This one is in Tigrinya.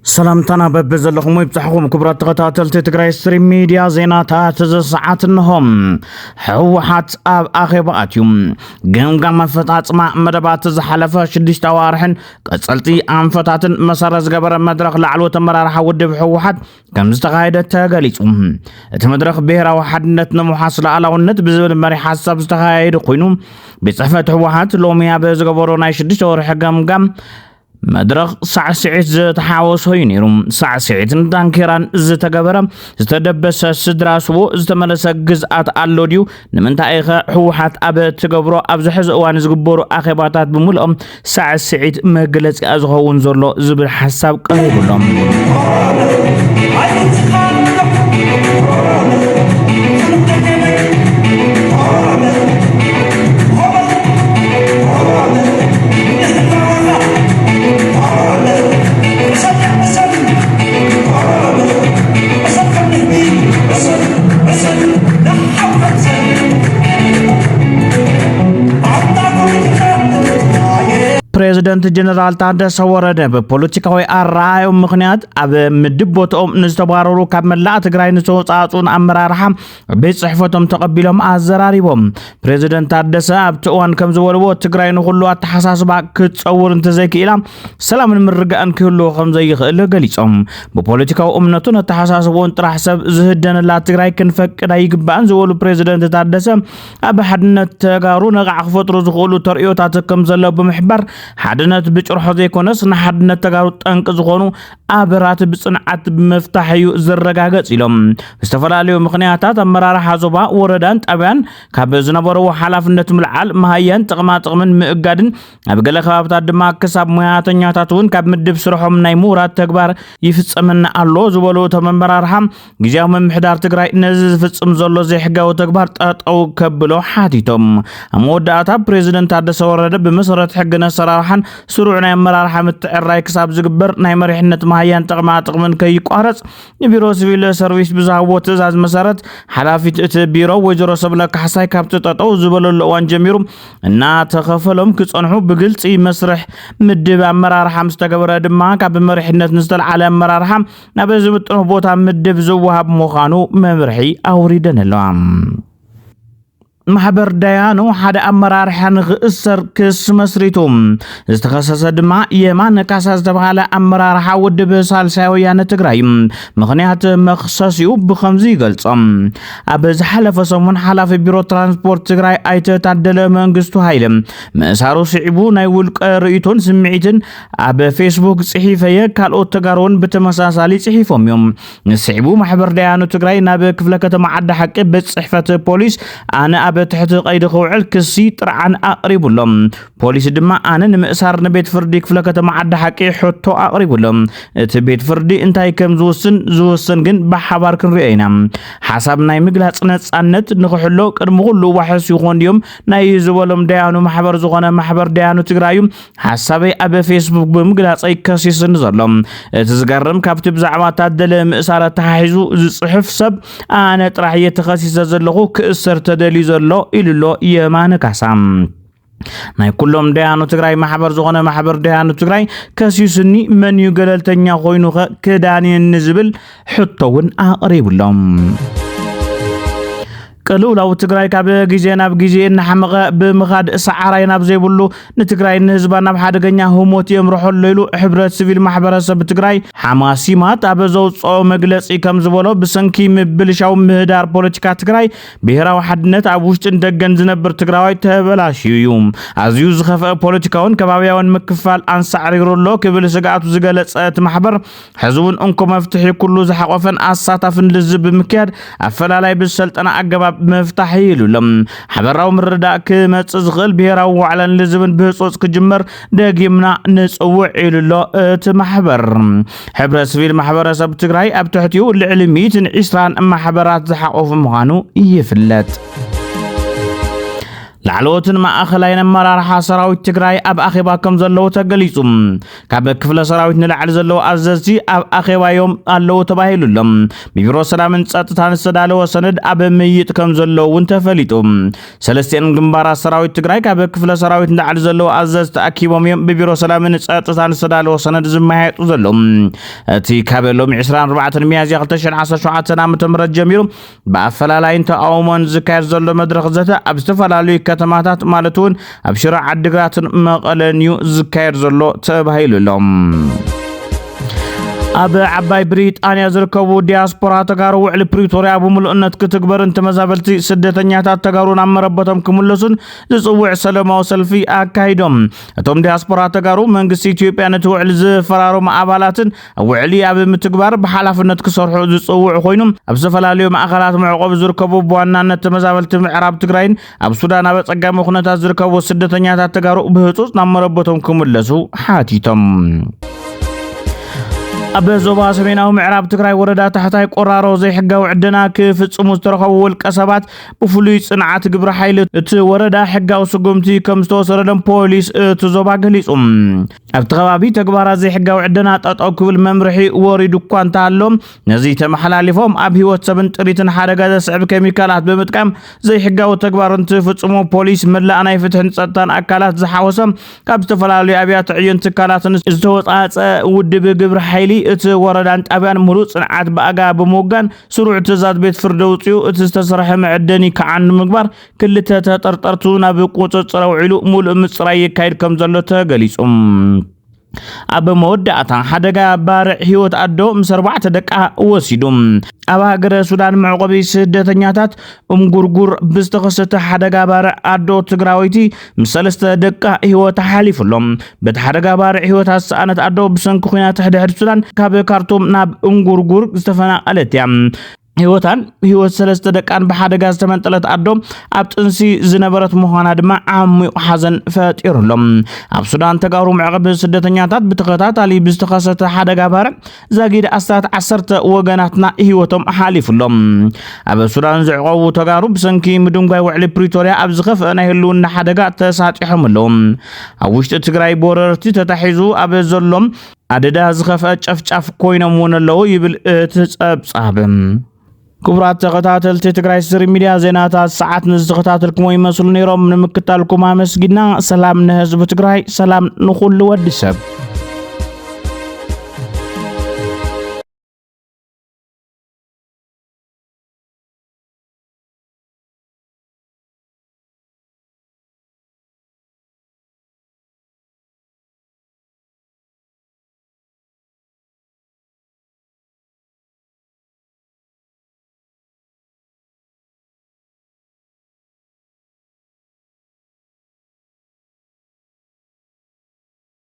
ሰላምታና በብዘለኹም ይብጻሕኹም ክቡራት ተኸታተልቲ ትግራይ ስትሪም ሚድያ። ዜናታት እዚ ሰዓት እንሆ። ህወሓት ኣብ ኣኼባ ኣትዩ። ገምጋም ኣፈጻጽማ መደባት ዝሓለፈ ሽዱሽተ ኣዋርሕን ቀጸልቲ ኣንፈታትን መሰረት ዝገበረ መድረኽ ላዕለዎት ኣመራርሓ ውድብ ህወሓት ከም ዝተኻየደ ተገሊጹ። እቲ መድረኽ ብሄራዊ ሓድነት ንምውሓስ ሉዓላውነት ብዝብል መሪ ሓሳብ ዝተኻየደ ኮይኑ፣ ቤት ጽሕፈት ህወሓት ሎሚ ኣብ ዝገበሮ ናይ ሽዱሽተ ወርሒ ገምጋም መድረኽ ሳዕስዒት ዝተሓወሶ እዩ ነይሩ። ሳዕስዒትን ዳንኬራን ዝተገበረ፣ ዝተደበሰ ስድራ ስዎ፣ ዝተመለሰ ግዝኣት ኣሎ ድዩ? ንምንታይ ኢኸ ህወሓት ኣብ ትገብሮ ኣብዚ ሕዚ እዋን ዝግበሩ ኣኼባታት ብምልኦም ሳዕስዒት መግለጺኣ ዝኸውን ዘሎ ዝብል ሓሳብ ቀሪቡሎም። ፕሬዝደንት ጀነራል ታደሰ ወረደ ብፖለቲካዊ ኣረኣእያኦም ምኽንያት ኣብ ምድብ ቦታኦም ንዝተባረሩ ካብ መላእ ትግራይ ንዝተወፃእፁን ኣመራርሓ ቤት ጽሕፈቶም ተቐቢሎም ኣዘራሪቦም። ፕሬዝደንት ታደሰ ኣብቲ እዋን ከም ዝበልዎ፣ ትግራይ ንኹሉ ኣተሓሳስባ ክትፀውር እንተዘይክኢላ ሰላምን ምርግጋእን ክህልዎ ከም ዘይኽእል ገሊጾም። ብፖለቲካዊ እምነቱን ኣተሓሳስብኡን ጥራሕ ሰብ ዝህደነላ ትግራይ ክንፈቅድ ኣይግባእን ዝበሉ ፕሬዝደንት ታደሰ፣ ኣብ ሓድነት ተጋሩ ነቓዕ ክፈጥሩ ዝኽእሉ ተርእዮታት ከም ዘለዉ ብምሕባር፣ ሓድነት ብጭርሖ ዘይኮነስ ንሓድነት ተጋሩ ጠንቂ ዝኾኑ ኣበራት ብጽንዓት ብምፍታሕ እዩ ዝረጋገጽ ኢሎም። ብዝተፈላለዩ ምኽንያታት ኣመራርሓ ዞባ፣ ወረዳን ጣብያን ካብ ዝነበርዎ ሓላፍነት ምልዓል፣ መሃያን ጥቕማ ጥቕምን ምእጋድን ኣብ ገለ ከባብታት ድማ ክሳብ ሞያተኛታት እውን ካብ ምድብ ስርሖም ናይ ምውራድ ተግባር ይፍጸመና ኣሎ ዝበሉ እቶም ኣመራርሓ፣ ግዝያዊ ምምሕዳር ትግራይ ነዚ ዝፍጽም ዘሎ ዘይሕጋዊ ተግባር ጠጠው ከብሎ ሓቲቶም። ኣብ መወዳእታ ፕሬዝደንት ታደሰ ወረደ ብመሰረት ሕግን ኣሰራርሓን ስሩዕ ናይ ኣመራርሓ ምትዕራይ ክሳብ ዝግበር ናይ መሪሕነት መሃያን ጥቕማ ጥቕምን ከይቋረጽ ንቢሮ ሲቪል ሰርቪስ ብዝሃብዎ ትእዛዝ መሰረት ሓላፊት እቲ ቢሮ ወይዘሮ ሰብለ ካሕሳይ ካብቲ ጠጠው ዝበለሉ እዋን ጀሚሩ እናተኸፈሎም ክጸንሑ ብግልጺ መስርሕ ምድብ ኣመራርሓ ምስ ተገበረ ድማ ካብ መሪሕነት ንዝተለዓለ ኣመራርሓ ናብ ዝምጥኖ ቦታ ምድብ ዝወሃብ ምዃኑ መምርሒ ኣውሪደን ኣለዋ። ማሕበር ዳያኑ ሓደ ኣመራርሓ ንኽእሰር ክስ መስሪቱ። ዝተኸሰሰ ድማ የማነ ካሳ ዝተባሃለ ኣመራርሓ ውድብ ሳልሳይ ወያነ ትግራይ። ምኽንያት መኽሰሲኡ ብኸምዚ ይገልጾ። ኣብ ዝሓለፈ ሰሙን ሓላፊ ቢሮ ትራንስፖርት ትግራይ ኣይተ ታደለ መንግስቱ ሃይለ ምእሳሩ ስዒቡ ናይ ውልቀ ርእይቶን ስምዒትን ኣብ ፌስቡክ ጽሒፈየ፣ ካልኦት ተጋሩን ብተመሳሳሊ ጽሒፎም እዮም። ንስዒቡ ማሕበር ዳያኑ ትግራይ ናብ ክፍለ ከተማ ዓዲ ሓቂ ቤት ጽሕፈት ፖሊስ ኣነ ኣብ ትሕቲ ቀይዲ ክውዕል ክሲ ጥርዓን ኣቕሪቡሎ። ፖሊስ ድማ ኣነ ንምእሳር ንቤት ፍርዲ ክፍለ ከተማ ዓዲ ሓቂ ሕቶ ኣቕሪቡሎ። እቲ ቤት ፍርዲ እንታይ ከም ዝውስን ዝውስን ግን ብሓባር ክንሪኦ ኢና። ሓሳብ ናይ ምግላጽ ነጻነት ንኽሕሎ ቅድሚ ኩሉ ዋሕስ ይኾን ድዮም ናይ ዝበሎም ዳያኑ ማሕበር ዝኾነ ማሕበር ዳያኑ ትግራይ እዩ። ሓሳበይ ኣብ ፌስቡክ ብምግላጸይ ከሲስኒ ዘሎ። እቲ ዝገርም ካብቲ ብዛዕባ ታደለ ምእሳር ኣተሓሒዙ ዝጽሕፍ ሰብ ኣነ ጥራሕ እየ ተኸሲሰ ዘለኹ ክእሰር ተደልዩ ዘሎ ኢሉ ኣሎ የማነ ካሳ። ናይ ኩሎም ደያኑ ትግራይ ማሕበር ዝኾነ ማሕበር ደያኑ ትግራይ ከሲሱኒ መን እዩ ገለልተኛ ኮይኑኸ ክዳንየኒ ዝብል ሕቶ እውን ኣቕሪብሎም። ቅልውላው ትግራይ ካብ ግዜ ናብ ግዜ እናሓመቐ ብምኻድ ሰዓራይ ናብ ዘይብሉ ንትግራይ ንህዝባ ናብ ሓደገኛ ህሞት የምርሖ ኣሎ ኢሉ ሕብረት ሲቪል ማሕበረሰብ ትግራይ ሓማሲማት ኣብ ዘውፅኦ መግለፂ ከም ዝበሎ ብሰንኪ ምብልሻው ምህዳር ፖለቲካ ትግራይ ብሄራዊ ሓድነት ኣብ ውሽጥን ደገን ዝነብር ትግራዋይ ተበላሽዩ እዩ። ኣዝዩ ዝኸፍአ ፖለቲካውን ከባብያውን ምክፋል ኣንሳዕሪሩ ኣሎ ክብል ስግኣቱ ዝገለፀ እቲ ማሕበር ሕዚ እውን እንኮ መፍትሒ ኩሉ ዝሓቆፈን ኣሳታፍን ልዝብ ብምክያድ ኣፈላላይ ብዝሰልጠነ ኣገባብ ምፍታሕ ኢሉ ኣሎ። ሓበራዊ ምርዳእ ክመጽእ ዝኽእል ብሄራዊ ዋዕላን ልዝብን ብህጹጽ ክጅመር ደጊምና ንጽውዕ ኢሉ ኣሎ እቲ ማሕበር። ሕብረት ሲቪል ማሕበረሰብ ትግራይ ኣብ ትሕቲኡ ልዕሊ ሚእትን ዕስራን ማሕበራት ዝሓቆፈ ምዃኑ ይፍለጥ። ላዕለዎትን ማእኸላይን ኣመራርሓ ሰራዊት ትግራይ ኣብ ኣኼባ ከም ዘለዉ ተገሊጹ። ካብ ክፍለ ሰራዊት ንላዕሊ ዘለዉ ኣዘዝቲ ኣብ ኣኼባ እዮም ኣለዉ ተባሂሉ ኣሎ። ብቢሮ ሰላምን ጸጥታን ዝተዳለወ ሰነድ ኣብ ምይይጥ ከም ዘለዉ እውን ተፈሊጡ። ሰለስቲኤን ግንባራት ሰራዊት ትግራይ ካብ ክፍለ ሰራዊት ንላዕሊ ዘለዉ ኣዘዝቲ ተኣኪቦም እዮም ብቢሮ ሰላምን ጸጥታን ዝተዳለወ ሰነድ ዝመያየጡ ዘለዉ። እቲ ካብ ሎሚ ዕስራን ኣርባዕተን ሚያዝያ ክልተ ሽሕን ዓሰርተ ሸውዓተን ዓመተ ምህረት ጀሚሩ ብኣፈላላይን ተቃውሞን ዝካየድ ዘሎ መድረኽ ዘተ ኣብ ዝተፈላለዩ ከተማታት ማለት እውን ኣብ ሽረ ዓድግራትን መቐለን እዩ ዝካየድ ዘሎ ተባሂሉ ኣሎ። ኣብ ዓባይ ብሪጣንያ ዝርከቡ ዲያስፖራ ተጋሩ ውዕሊ ፕሪቶርያ ብምሉእነት ክትግበርን ተመዛበልቲ ስደተኛታት ተጋሩ ናብ መረበቶም ክምለሱን ዝጽውዕ ሰላማዊ ሰልፊ ኣካሂዶም። እቶም ዲያስፖራ ተጋሩ መንግስቲ ኢትዮጵያ ነቲ ውዕሊ ዝፈራረሙ ኣባላትን ኣብ ውዕሊ ኣብ ምትግባር ብሓላፍነት ክሰርሑ ዝጽውዑ ኮይኑ ኣብ ዝተፈላለዩ ማእኸላት መዕቆቢ ዝርከቡ ብዋናነት ተመዛበልቲ ምዕራብ ትግራይን ኣብ ሱዳን ኣብ ኣጸጋሚ ኩነታት ዝርከቡ ስደተኛታት ተጋሩ ብህጹጽ ናብ መረበቶም ክምለሱ ሓቲቶም። ኣብ ዞባ ሰሜናዊ ምዕራብ ትግራይ ወረዳ ታሕታይ ቆራሮ ዘይሕጋዊ ዕደና ክፍጽሙ ዝተረኸቡ ውልቀ ሰባት ብፍሉይ ጽንዓት ግብረ ሓይሊ እቲ ወረዳ ሕጋዊ ስጉምቲ ከም ዝተወሰደሎም ፖሊስ እቲ ዞባ ገሊጹ። ኣብቲ ከባቢ ተግባራት ዘይሕጋዊ ዕደና ጠጠው ክብል መምርሒ ወሪዱ እኳ እንተሃሎ ነዚ ተመሓላሊፎም ኣብ ህይወት ሰብን ጥሪትን ሓደጋ ዘስዕብ ኬሚካላት ብምጥቃም ዘይሕጋዊ ተግባር እንትፍጽሙ ፖሊስ መላእ ናይ ፍትሕን ጸጥታን ኣካላት ዝሓወሰ ካብ ዝተፈላለዩ ኣብያተ ዕዮን ትካላትን ዝተወጻጸ ውድብ ግብረ ሓይሊ እቲ ወረዳን ጣብያን ሙሉእ ጽንዓት ብኣጋ ብምውጋን ስሩዕ ትእዛዝ ቤት ፍርዲ ኣውጺኡ እቲ ዝተሰርሐ መዕደኒ ክዓኑ ምግባር ክልተ ተጠርጠርቱ ናብ ቁጽጽር ኣውዒሉ ሙሉእ ምጽራይ ይካየድ ከም ዘሎ ተገሊጹ። ኣብ መወዳእታ ሓደጋ ባርዕ ህይወት ኣዶ ምስ ኣርባዕተ ደቃ ወሲዱ። ኣብ ሃገረ ሱዳን መዕቆቢ ስደተኛታት እምጉርጉር ብዝተኸሰተ ሓደጋ ባርዕ ኣዶ ትግራወይቲ ምስ ሰለስተ ደቃ ህይወት ሓሊፉ ኣሎ። በቲ ሓደጋ ባርዕ ህይወት ዝሰኣነት ኣዶ ብሰንኪ ኩናት ሕድሕድ ሱዳን ካብ ካርቱም ናብ እምጉርጉር ዝተፈናቐለት እያ። ህይወታን ህይወት ሰለስተ ደቃን ብሓደጋ ዝተመንጠለት ኣዶ ኣብ ጥንሲ ዝነበረት ምዃና ድማ ዓሚቑ ሓዘን ፈጢሩሎም። ኣብ ሱዳን ተጋሩ መዕቆቢ ስደተኛታት ብተኸታታሊ ብዝተኸሰተ ሓደጋ ባርዕ ዛጊድ ኣስታት ዓሰርተ ወገናትና ህይወቶም ሓሊፉሎም። ኣብ ሱዳን ዝዕቆቡ ተጋሩ ብሰንኪ ምድንጓይ ውዕሊ ፕሪቶርያ ኣብ ዝኸፍአ ናይ ህልውና ሓደጋ ተሳጢሖም ኣለዉ። ኣብ ውሽጢ ትግራይ ብወረርቲ ተታሒዙ ኣብ ዘሎም ኣደዳ ዝኸፍአ ጨፍጫፍ ኮይኖም እውን ኣለዉ ይብል እቲ ጸብጻብ። ክቡራት ተኸታተልቲ ትግራይ ስሪ ሚድያ፣ ዜናታት ሰዓት ንዝተኸታተልኩሞ ይመስሉ ነይሮም። ንምክታልኩም ኣመስጊና። ሰላም ንህዝቢ ትግራይ፣ ሰላም ንኹሉ ወዲ ሰብ።